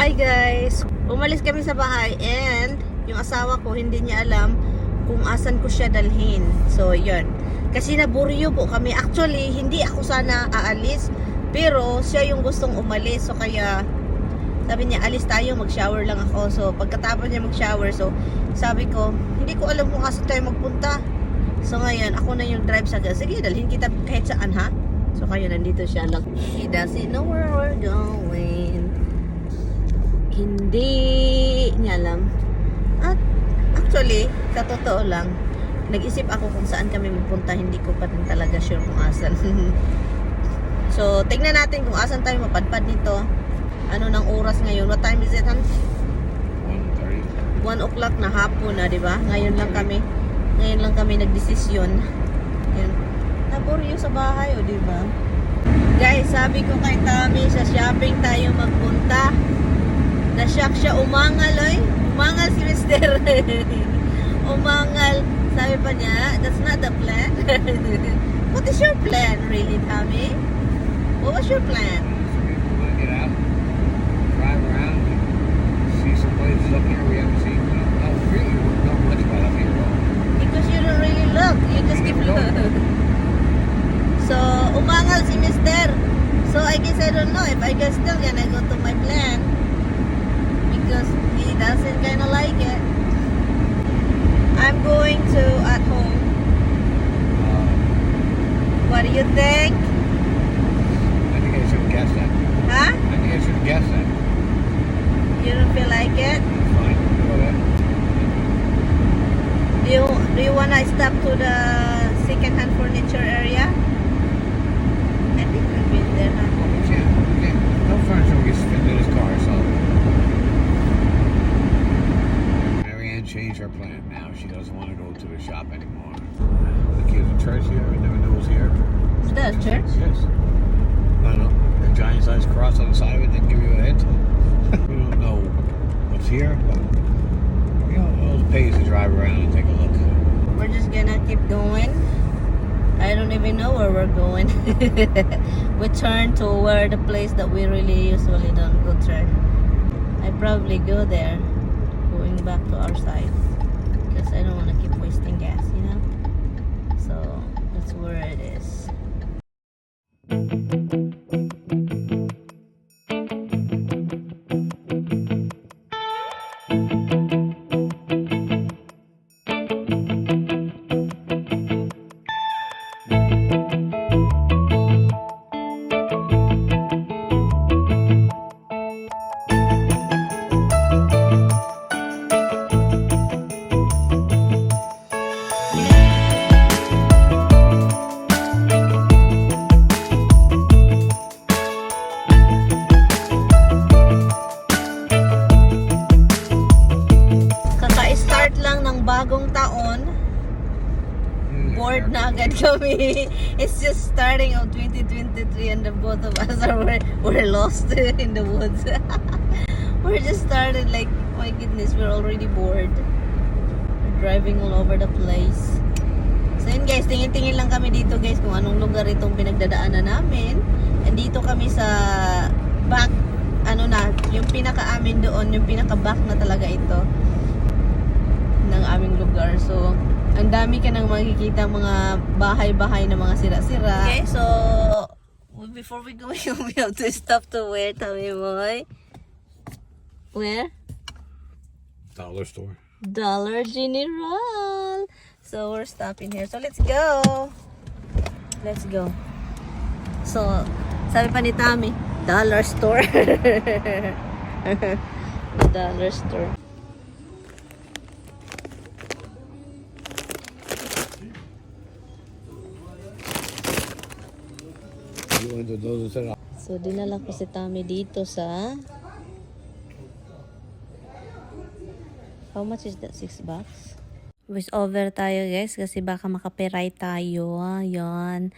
Hi guys! Umalis kami sa bahay and yung asawa ko hindi niya alam kung asan ko siya dalhin. So yun. Kasi naburyo po kami. Actually, hindi ako sana aalis. Pero siya yung gustong umalis. So kaya sabi niya, alis tayo, mag-shower lang ako. So pagkatapos niya mag-shower, so sabi ko, hindi ko alam kung asan tayo magpunta. So ngayon, ako na yung drive sa sige, dalhin kita kahit saan ha. So kaya nandito siya lang. He doesn't know where we're going. Hindi niya alam. At actually, sa totoo lang, nag-isip ako kung saan kami magpunta. Hindi ko pa rin talaga sure kung asan. So, tingnan natin kung asan tayo mapadpad nito. Ano ng oras ngayon? What time is it, Hans? 1:30. 1 o'clock na hapon na, di ba? Ngayon lang kami nagdesisyon. Yan. Naboryo sa bahay, o di ba? Guys, sabi ko kay Tami, sa shopping tayo magpunta. Na-shock siya, umangal oy. Umangal si Mr. Umangal. Sabi pa niya, that's not the plan. What is your plan really, Tommy? What was your plan? We want to get out, drive around, see some places up here we haven't seen. No, really, not much about up here at all. Because you don't really look. You just keep looking. So, umangal si Mr. So, I guess I don't know if I guess still gonna go to my plan. Because he doesn't kind of like it. I'm going to at home. What do you think? I think I should guess that. Huh? I think I should guess that. You don't feel like it? Fine, go ahead. Do you wanna stop to the second-hand furniture area? I think we've been there now. We can't. No furniture gets fit in his car, so. Marianne changed her plan now. She doesn't want to go to the shop anymore. The kids in church here, I never knew it was here. Is that a church? Yes. I don't know. The giant sized cross on the side of it didn't give you a hint. We don't know what's here, but you know, it pays to drive around and take a look. We're just gonna keep going. I don't even know where we're going. We turn to where the place that we really usually don't go through. I probably go there, going back to our side, because I don't want to keep wasting gas, you know. So that's where it is. Kaka-start lang ng bagong taon, bored na agad kami. It's just starting of 2023 and the both of us we're lost in the woods. We're just started like, my goodness, we're already bored. We're driving all over the place. So yun guys, tingin-tingin lang kami dito guys kung anong lugar itong pinagdadaanan namin. And dito kami sa back, ano na, yung pinaka-amin doon, yung pinaka-back na talaga ito ng aming lugar. So, ang dami ka nang makikita mga bahay-bahay na mga sira-sira. Okay, so before we go, we have to stop to where, Tommy boy? Where? Dollar store. Dollar General. So, we're stopping here. So, let's go. Let's go. So, sabi pa ni Tommy, dollar store. Dollar store. So, dinala ko si Tommy dito sa... How much is that? $6? Voice over tayo guys kasi baka makapiray tayo. Yun.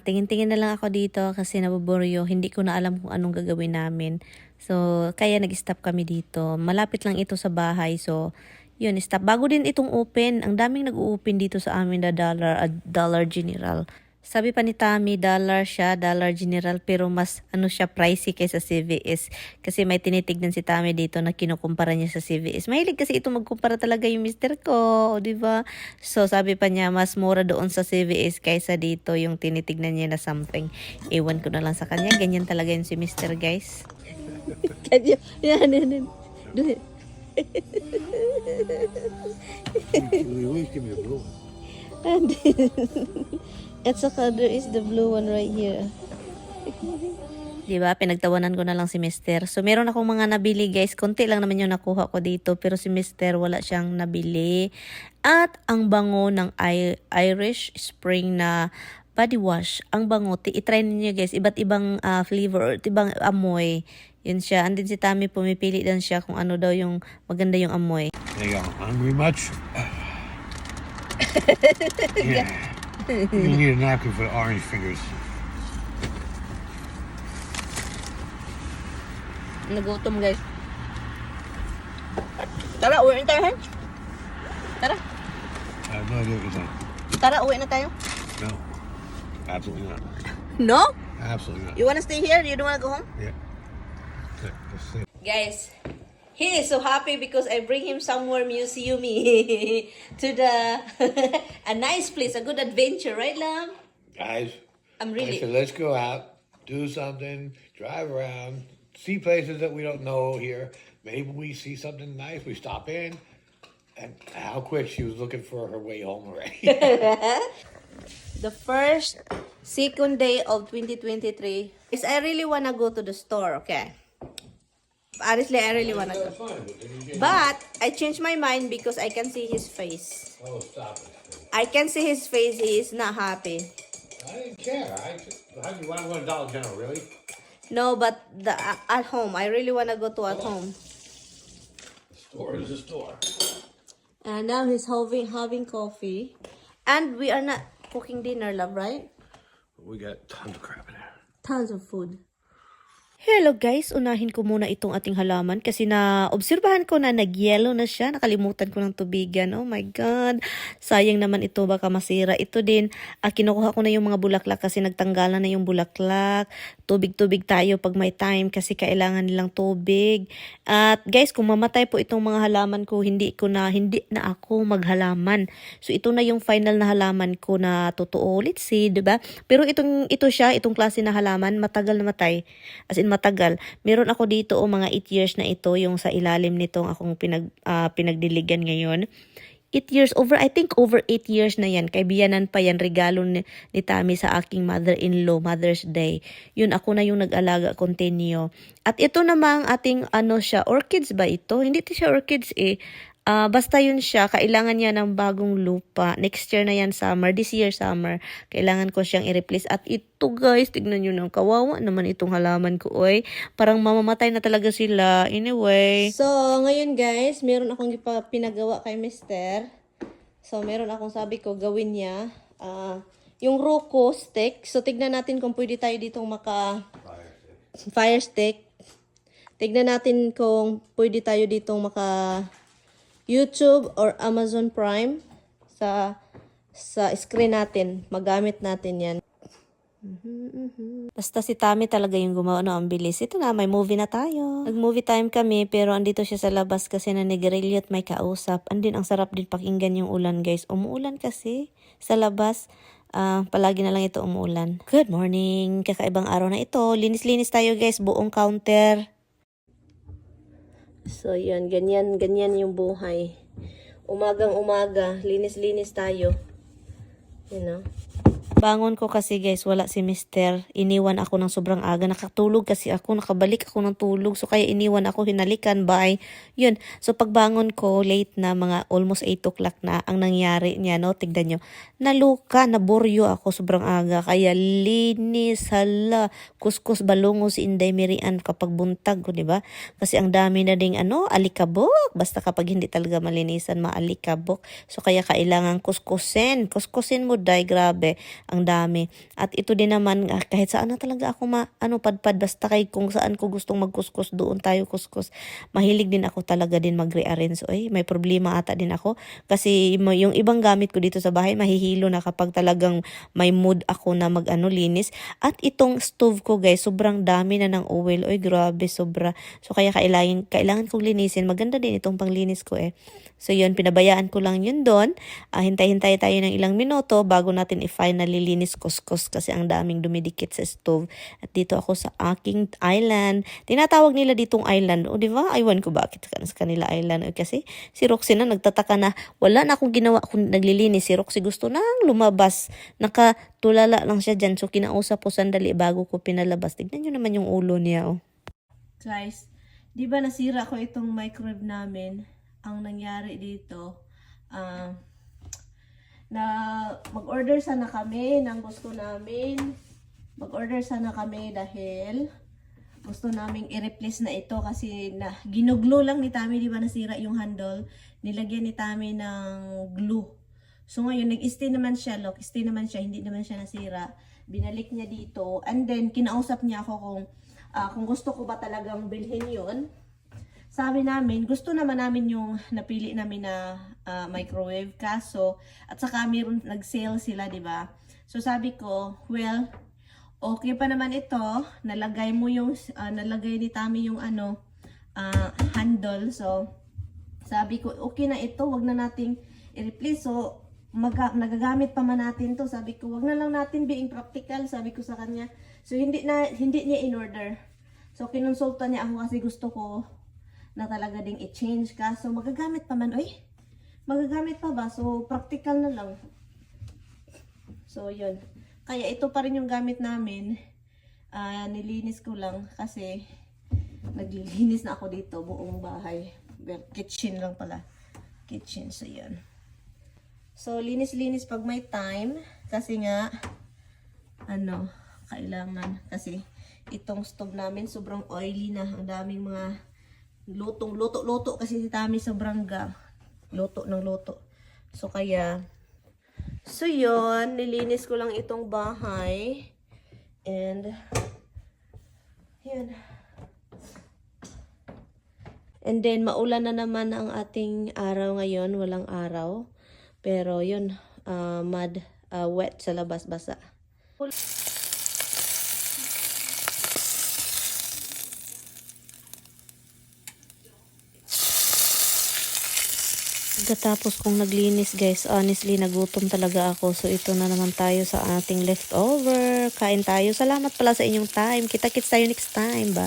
Tingin-tingin na lang ako dito kasi nabuburyo. Hindi ko na alam kung anong gagawin namin. So, kaya nag-stop kami dito. Malapit lang ito sa bahay. So, yun, stop. Bago din itong open. Ang daming nag-open dito sa amin na Dollar General. Sabi pa ni Tami, dollar siya, Dollar General, pero mas ano siya, pricey kaysa CVS. Kasi may tinitignan si Tami dito na kinukumpara niya sa CVS. Mahilig kasi ito magkumpara talaga yung mister ko, di ba? So sabi pa niya, mas mura doon sa CVS kaysa dito yung tinitignan niya na something. Ewan ko na lang sa kanya, ganyan talaga yun si mister, guys. Yan. Do it. You always give me a blue one. And at saka there is the blue one right here. Diba, pinagtawanan ko na lang si Mister. So, meron akong mga nabili, guys. Konti lang naman yung nakuha ko dito. Pero si Mister, wala siyang nabili. At ang bango ng Irish Spring na body wash. Ang bango. I-try ninyo, guys. Iba't ibang flavor or ibang amoy. Yun siya. And then si Tami, pumipili lang siya kung ano daw yung maganda yung amoy. There you go. Hungry much? Yeah. You're gonna need a napkin for the orange fingers. Nagutom, guys. Tara, uwi na tayo, hen? Tara. I have no idea what you're saying. Tara, uwi na tayo. No. Absolutely not. No? Absolutely not. You wanna stay here? You don't wanna go home? Yeah. Let's see. Guys, he is so happy because I bring him somewhere museumy to the a nice place, a good adventure, right, love? Guys, I'm I really said, let's go out, do something, drive around, see places that we don't know here. Maybe we see something nice, we stop in. And how quick she was looking for her way home already. the first second day of 2023 is I really wanna go to the store, okay? Honestly, I really wanna go. But I changed my mind because I can see his face. Oh, stop it. I can see his face. He is not happy. I didn't care. How do you want to go to Dollar General, really? No, but the at home. I really wanna go to at home. The store is a store. And now he's having coffee. And we are not cooking dinner, love, right? We got tons of crap in there. Tons of food. Hello guys, unahin ko muna itong ating halaman kasi na-obserbahan ko na nag-yellow na siya. Nakalimutan ko ng tubigan. Oh my God. Sayang naman ito, baka masira. Ito din, kinukuha ko na yung mga bulaklak kasi nagtanggalan na yung bulaklak. Tubig-tubig tayo pag may time kasi kailangan nilang tubig. At guys, kung mamatay po itong mga halaman ko, hindi na ako maghalaman. So ito na yung final na halaman ko na totoo. Let's see, 'di ba? Pero itong klase na halaman, matagal na matay. As in matagal. Meron ako dito mga 8 years na ito yung sa ilalim nitong akong pinagdiligan ngayon. 8 years over, I think over 8 years na yan. Kay biyanan pa yan, regalo ni Tami sa aking mother-in-law, Mother's Day. Yun, ako na yung nag-alaga, continue. At ito namang ating orchids ba ito? Hindi ito siya orchids eh. Basta yun siya, kailangan niya ng bagong lupa. Next year na yan, summer. This year, summer. Kailangan ko siyang i-replace. At ito guys, tignan nyo ng kawawa naman itong halaman ko. Oy. Parang mamamatay na talaga sila. Anyway. So, ngayon guys, meron akong pinagawa kay Mister. So, meron akong sabi ko, gawin niya. Yung Roku stick. So, tignan natin kung pwede tayo ditong fire stick. Tignan natin kung pwede tayo ditong YouTube or Amazon Prime sa screen natin. Magamit natin yan. Basta si Tami talaga yung gumawa ang bilis. Ito na, may movie na tayo. Nag-movie time kami, pero andito siya sa labas kasi nanigrilyo at may kausap. Andin, ang sarap din pakinggan yung ulan, guys. Umuulan kasi sa labas. Palagi na lang ito umuulan. Good morning! Kakaibang araw na ito. Linis-linis tayo, guys. Buong counter. So, yan. Ganyan yung buhay. Umagang-umaga, linis-linis tayo. You know? Bangon ko kasi guys, wala si Mister. Iniwan ako ng sobrang aga. Nakatulog kasi ako, nakabalik ako ng tulog. So kaya iniwan ako, hinalikan, bye. Yun. So pagbangon ko, late na, mga almost 8 o'clock na. Ang nangyari niya, no? Tignan nyo. Naluka, naboryo ako sobrang aga. Kaya linis, hala. Kuskus balungo si Inday Mirian kapag buntag ko, di ba? Kasi ang dami na ding alikabok. Basta kapag hindi talaga malinisan, maalikabok. So kaya kailangan kuskusin. Kuskusin mo, day, grabe. ang dami. At ito din naman, kahit saan na talaga ako padpad, basta kay kung saan ko gustong magkuskus, doon tayo kuskus. Mahilig din ako talaga din mag-rearrange. Oy, may problema ata din ako. Kasi yung ibang gamit ko dito sa bahay, mahihilo na kapag talagang may mood ako na linis. At itong stove ko guys, sobrang dami na ng oil. Oy, grabe, sobra. So kaya kailangan kong linisin. Maganda din itong panglinis ko eh. So yun, pinabayaan ko lang yun doon. Hintay-hintay tayo ng ilang minuto bago natin i-finally linis kuskus kasi ang daming dumidikit sa stove. At dito ako sa aking island. Tinatawag nila ditong island. O di ba? Aywan ko bakit sa kanila island. O, kasi si Roxy na nagtataka na wala na akong ginawa kung naglilinis. Si Roxy gusto nang lumabas. Nakatulala lang siya dyan. So kinausap ko sandali bago ko pinalabas. Tignan nyo naman yung ulo niya. Oh. Guys, di ba nasira ko itong microwave namin? Ang nangyari dito, na mag-order sana kami ng gusto namin. Mag-order sana kami dahil gusto naming i-replace na ito kasi ginuglo lang ni Tami, di ba nasira yung handle. Nilagyan ni Tami ng glue. So ngayon, nag-stay naman siya, stay naman siya, hindi naman siya nasira. Binalik niya dito. And then, kinausap niya ako kung gusto ko ba talagang bilhin yun. Sabi namin, gusto naman namin yung napili namin na microwave kaso at saka mayroon nag-sale sila, 'di ba? So sabi ko, well, okay pa naman ito. Nalagay ni Tami yung handle. So sabi ko, okay na ito, wag na nating i-replace. So nagagamit pa man natin 'to. Sabi ko, wag na lang natin being practical, sabi ko sa kanya. So hindi niya in-order. So kinonsulta niya ako kasi gusto ko na talaga ding i-change ka. So, magagamit pa man. Uy, magagamit pa ba? So, practical na lang. So, yun. Kaya ito pa rin yung gamit namin. Nilinis ko lang kasi naglilinis na ako dito buong bahay. Well, kitchen lang pala. Kitchen. So, yun. So, linis-linis pag may time. Kasi nga, kailangan. Kasi itong stove namin sobrang oily na. Ang daming mga luto kasi si Tami sobrang luto ng luto. So yun, nilinis ko lang itong bahay. And yun. And then maulan na naman ang ating araw ngayon, walang araw. Pero yun, wet sa labas, basa. Pagkatapos kong naglinis guys, honestly nagutom talaga ako. So ito na naman tayo sa ating leftover. Kain tayo. Salamat pala sa inyong time. Kita-kits tayo next time. Bye.